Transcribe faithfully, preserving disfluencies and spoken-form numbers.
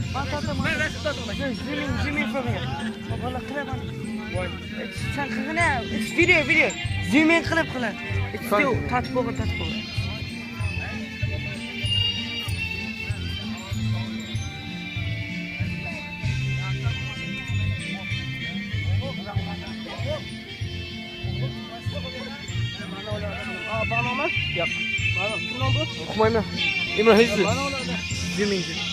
Zoom in, zoom in for me. Bana qıla bana. Sen qılgına, it's video, video. Zoom in qılıp qıla. It's still, تارتىپ بولغىن، تارتىپ بولغىن. ئۇقمايمەن. ئىمران، ھېچ. Zoom in.